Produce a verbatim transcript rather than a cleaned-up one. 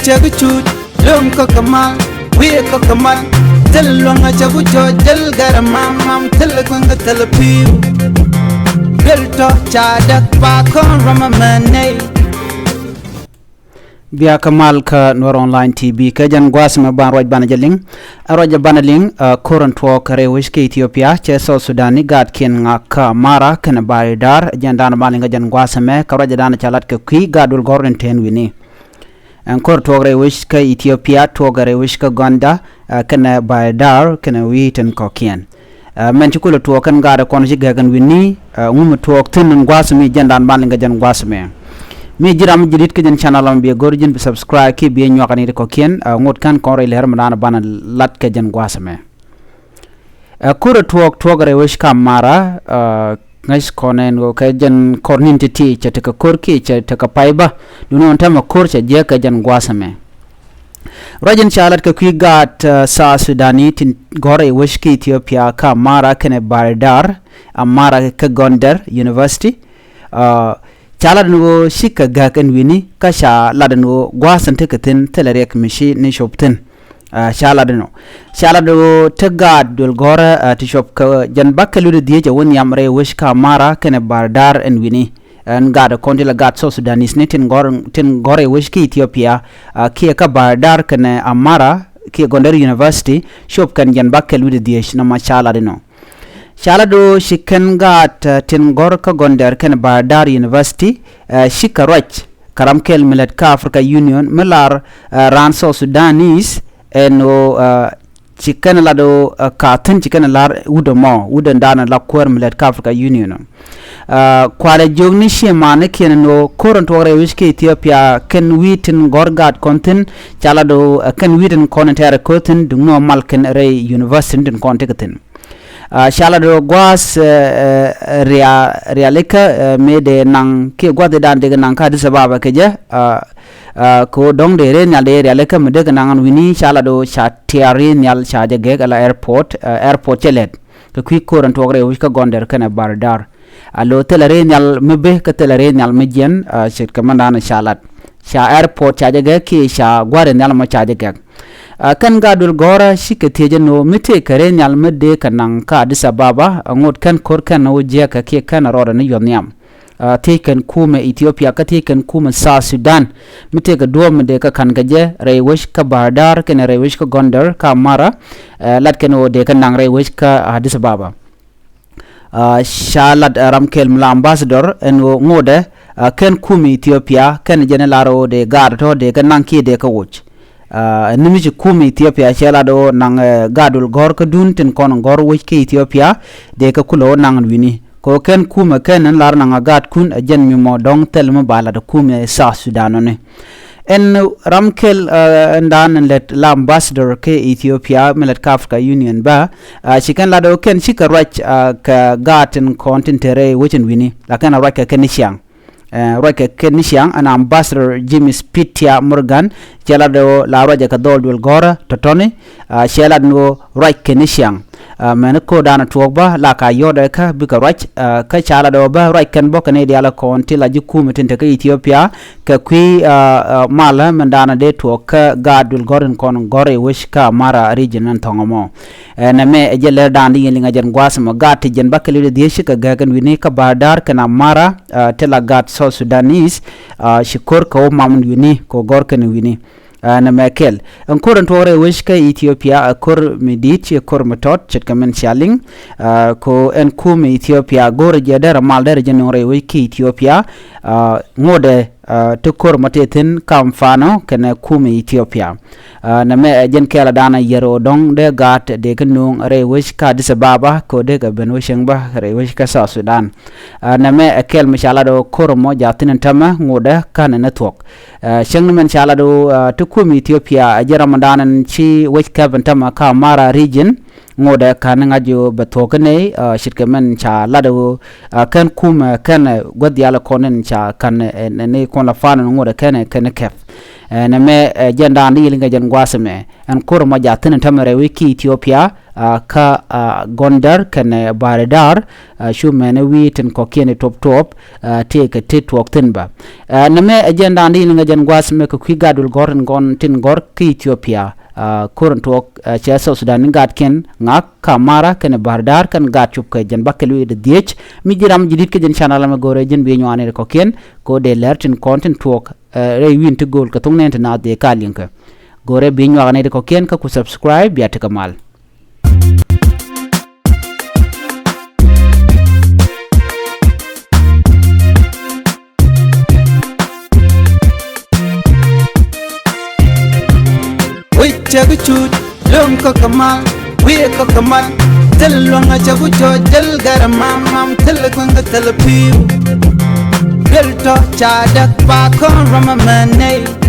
Cɛ bi cuc lo̱ŋ kä kɛ mal, wi̱i̱ kä kɛ mal. Thil luäŋ a cɛ bi jɔɔc, thil gɛr mam mam, thil kueŋ kä thil pi̱i̱u. Thil tɔ ca däk pa kɔn ram a mɛ nɛy. Bia kä mal kä Nuɛr Online T V kä jɛn gua̱a̱th mɛ ban ruac banɛ jɛ liŋ. A ruac jɛ banɛ liŋ, a ko̱r in tuɔɔk rɛy wec kä Ethiopia cɛ South Sudan ni gaatkiɛn ŋak kä Mara kɛnɛ Bahir Dar, jɛn dan ban liŋ kä jɛn gua̱a̱th mɛ kä ruac jɛ dan ca lat kɛ kui̱ gaat duël gɔ̱r in ten wi̱ni. Ɛn ko̱r tuɔɔk rɛy wec kä Ethiopia, tuɔɔk rɛy wec kä Gondar, a kɛnɛ Bahir Dar kɛnɛ wi̱i̱ tin kɔ̱kiɛn. A mɛn ci kulɛ tuɔɔk kɛn gaat kɔn ci gɛk ɛn wi̱ni, a ŋumɛ tuɔɔk thi̱n in gua̱a̱th mi jɛn dan ban liŋ kä jɛn gua̱a̱th mɛ. Mi ji̱ ram ji̱ di̱t kä jɛn channel ɔm biɛ go̱r ji̱n bi subscribe kiɛ biɛ nyuak anit kɔ̱kiɛn, a ŋot kɛn kɔn rɛy lɛr mi dan banɛ lat kɛ jɛn gua̱a̱th mɛ. Ɛ ko̱r ɛ tuɔɔk tuɔɔk rɛy wec kä Mara, ɛ ŋäc kɔn ɛn ɣöö kɛ jɛn kɔr ni̱n ti̱ti̱ cɛ tekɛ ko̱r kiɛ cɛ tekɛ pay bä. Duundɛ ɣän täämɛ ko̱r cɛ jiäk kɛ jɛn gua̱a̱th ɛmɛ. Ruac in ca lat kɛ kui̱ gaat, ɛ, South Sudan ni tin gɔ̱r rɛy wec kä Ethiopia kä Mara kɛnɛ Bahir Dar, ɛ Mara kä Gondar University. Ɛ, ca lat ɛn ɣöö cikɛ gäk ɛn wi̱ni kä ca lat ɛn ɣöö gua̱a̱th in tekɛ thi̱n thilɛ riɛk mi ci ni cop thi̱n. Ɛ, ca lat ɛnɔ. Ca lat ɣöö te gaat duël gɔ̱rä, ɛ, ti cuɔp kɛ jɛn bäkɛl wi̱cdɛ dhieec ɛ wä nhiam rɛy wec kä Mara kɛnɛ Bahir Dar ɛn wi̱ni. Ɛn gaat kɔn ti la gaat South Sudanese ni tin gɔ̱r, tin gɔ̱r rɛy wec kä Ethiopia, ɛ, kiɛ kä Bahir Dar kɛnɛ Mara kiɛ Gondar University, cuɔp kɛn jɛn bäkɛl wi̱cdɛ dhieec nɔmɔ ca lat ɛnɔ. Ca lat ɣöö ci kɛn gaat, ɛ, tin gɔ̱r kä Gondar kɛnɛ Bahir Dar University, ɛ, cikɛ ruac kä ram kɛl mi lät kä Africa Union mi lar, ɛ, raan South Sudanese ɛn ɣöö, ɛ, ci kɛn lat ɣöö, ɛ, ka thi̱n ci kɛn lar wut ɛmɔ, wut ɛn dan la kuäär mi lät kä Africa Union. Ɛ, kualɛ jiök ni ciɛ manikiɛn ɛn ɣöö ko̱r in tuɔɔk rɛy wec kä Ethiopia kɛn wi̱i̱ tin gɔ̱r gaat kɔn thi̱n, ca lat ɣöö, ɛ, kɛn wi̱i̱ tin kɔn in tɛɛr ko̱r thi̱n duŋni ɣöö mal kɛn rɛy university tin kɔn tekɛ thi̱n. Ɛ, ca lat ɣöö gua̱a̱th, ɛ, ɛ, ria-, rialikä, ɛ, mëë dee naŋ kiɛ gua̱th dee dan dee kɛ naŋ kä Addis Ababa kɛ jɛ, ɛ, ɛ, kɛ ɣöö dɔ̱ŋ dee rɛy nhial dee rialikä mi dee kɛ naŋ ɛn wi̱ni ca lat ɣöö ca tiaar rɛy nhial ca jɛ gɛk ala airport, ɛ, airport cɛ lɛt. Kɛ kui̱ ko̱r ɛn tuɔɔk rɛy wec kä Gondar kɛnɛ Bahir Dar. A lo thilɛ rɛy nhial mi bek kä thilɛ rɛy nhial mi jiɛn, ɛ, ce̱tkɛ mɛn dan ca lat. Ca airport ca jɛ gɛk kiɛ ca gua̱r rɛy nhial mɔ ca jɛ gɛk. Ɛ, kɛn gaat duël gɔ̱rä cikɛ thiec ɛn ɣöö mi tëëkɛ rɛy nhial mi dee kɛ naŋ kä Addis Ababa, ɛ ŋot kɛn ko̱r kɛn ɣöö jiäkɛ kiɛ kɛn rɔɔdɛ ni yuɔth nhiam. Ɛ, thiec kɛn kumɛ Ethiopia kä thiec kɛn kumɛ South Sudan. Mi tëëkɛ duɔ̱ɔ̱p mi dee kɛ ka̱n kɛ jɛ rɛy wec kä Bahir Dar kɛnɛ rɛy wec kä Gondar kä Mara, ɛ, lat kɛn ɣöö dee kɛ naŋ rɛy wec kä Addis Ababa. Ɛ, ca lat, ɛ, ram kɛl mi la ambassador ɛn ɣöö ŋotdɛ, ɛ, kɛn kumɛ Ethiopia kɛn jɛn lar ɣöö dee gaat tɔ̱ dee kɛ naŋ kiɛ dee kɛ woc. Ɛ, ni mi ci kumɛ Ethiopia cɛ lat ɣöö naŋ, ɛ, gaat duël gɔ̱r kä duun tin kɔn gɔ̱r wec kä Ethiopia dee kɛ kulɛ ɣöö naŋ ɛn wi̱ni. Kɛ ɣöö kɛn kumɛ kɛn ɛn lar naŋ ɛ gaatkun ɛ jɛn mi mɔ dɔ̱ŋ thil mi ba lat kumɛ South Sudan ɔni. Ɛn ram kɛl, ɛ, ɛn dan ɛn lät la ambassador kä Ethiopia mi lät kä Africa Union bä, ɛ, ci kɛn lat ɣöö kɛn cikɛ ruac, ɛ, kɛ gaat tin kɔn tin te rɛy wec ɛn wi̱ni la kɛn a ruac kɛ kɛn ni ciaŋ. Ɛ, ruac kɛ kɛn ni ciaŋ ɛn ambassador James Peter Morgan cɛ lat ɣöö la ruac kɛ dhɔl duël gɔ̱rä tɔ̱tɔ̱ni, ɛ, cɛ lat ni ɣöö ruac kɛn ni ciaŋ. Ɛ, mɛn ko̱r dan tuɔɔk bä la ka yɔ̱t ɛ kä bikɛ ruac, ɛ, kä ca lat ɣöö bä ruac kɛn bä kɛn i̱ diaal kɔn ti la ji̱ kumɛ tin te kä Ethiopia kɛ kui̱, ɛ, ɛ, malä mɛn dan dee tuɔɔk kä gaat duël gɔ̱r in kɔn gɔ̱r i̱ wec kä Mara region in thɔŋ ɛmɔ. Ɛ, nɛmɛ ɛ jɛ lɛr dan di yɛn liŋ ɛ jɛn gua̱a̱th ɛmɔ gaat ti jɛn bäkɛl wi̱cdɛ dhieec cikɛ gɛk ɛn wi̱ni kä Bahir Dar kɛnɛ Mara, ɛ, ti la gaat South Sudanese, ɛ, ci ko̱r kɛ wä mam ɛn wi̱ni kɛ wä gɔ̱r kɛn wi̱ni. Ɛ, nɛmɛ kɛl. Ɛn ko̱r ɛn tuɔɔk rɛy wec kä Ethiopia, ɛ, ko̱r mi di̱i̱t, ciɛ ko̱r mi tɔt, ce̱tkɛ min cia liŋ. Ɛ, kɛ ɣöö ɛn kumɛ Ethiopia go̱o̱rɛ jɛ derɛ mal derɛ jɛ nöŋ rɛy wec kä Ethiopia. Ɛ, ŋotdɛ, ɛ, ti ko̱r mɔ tëë thi̱n kam fanɔ kɛnɛ kumɛ Ethiopia. Ɛ, nɛmɛ ɛ jɛn kɛl ɛ dan ɛ yɛr ɣöö dɔ̱ŋ dee gaat dee kä nöŋ rɛy wec kä Addis Ababa kɛ ɣöö dee kɛ ben wä cieŋ bä rɛy wec kä South Sudan. Ɛ, nɛmɛ ɛ kɛl mi ca lat ɣöö ko̱r mɔ jaathin ɛn tämɛ ŋotdɛ ka̱n ɛn ɛ thuɔ̱k. Ɛ, cäŋ ni mɛn ca lat ɣöö, ɛ, ti kumɛ Ethiopia, ɛ, ji̱ ram dan ɛn ci wec kɛp ɛn tämɛ kä Mara region, ŋotdɛ ka̱n ŋa̱c ɣöö bɛ thuɔ̱k kä nɛy, ɛ, ce̱tkɛ mɛn ca lat ɣöö, ɛ, kɛn kumɛ kɛn, ɛ, gua̱th diaal kɔn ɛn ca ka̱n, ɛ, ɛ, ni kɔn la fan ɛn ŋotdɛ kɛn, ɛ, kɛn kɛp. Ɛ, nɛmɛ, ɛ, jɛn dan di yɛn liŋ kɛ jɛn gua̱a̱th ɛmɛ. Ɛn ko̱r mɔ jaathin ɛn tämɛ rɛy wec kä Ethiopia, kä Gondar kɛnɛ Bahar Dar. Cu mɛn ɛ wi̱i̱ tin kɔ̱kiɛn i̱ tuɔp tuɔp tëëkɛ ti tuɔɔk thi̱n bä. Nɛmɛ ɛ jɛn da̱a̱n di in ŋäc jɛn gua̱a̱th mɛ kɛ kui̱ gat dul gɔ̱r in gɔn tin gɔ̱r kä Ethiopia. Ko̱r in tuɔɔk cɛ South Sudan in gatkiɛn ŋa̱k kä Mara kɛnɛ Bahar Dar kɛn gat cop kɛ jɛn bä kɛ lui̱i̱ di dhiec. Mi ji̱ ram ji̱ di̱t kä jɛn channel mɛ go̱rɛ jɛn bi nyuani ri kɔ̱kiɛn ko̱ dee lɛr tin kɔn tin tuɔɔk rɛy wi̱i̱n ti go̱o̱l kɛ thoŋ nɛn ti naath dee ka liŋkɛ. Go̱rɛ bi nyuak nɛy ti kɔ̱kiɛn kä ku subscribe bia tekɛ mal. Wi̱c cɛ bi cut luɔ̱ŋ kä kɛ mal, wi̱i̱ kä kɛ mal. Thil luɔ̱ŋ a cɛ bi cɔc jäl gɛr mam mam, thil kueŋ kä thil pi̱i̱w. Duel tɔ ca däk ba kɔn ram a mɛn nɛy.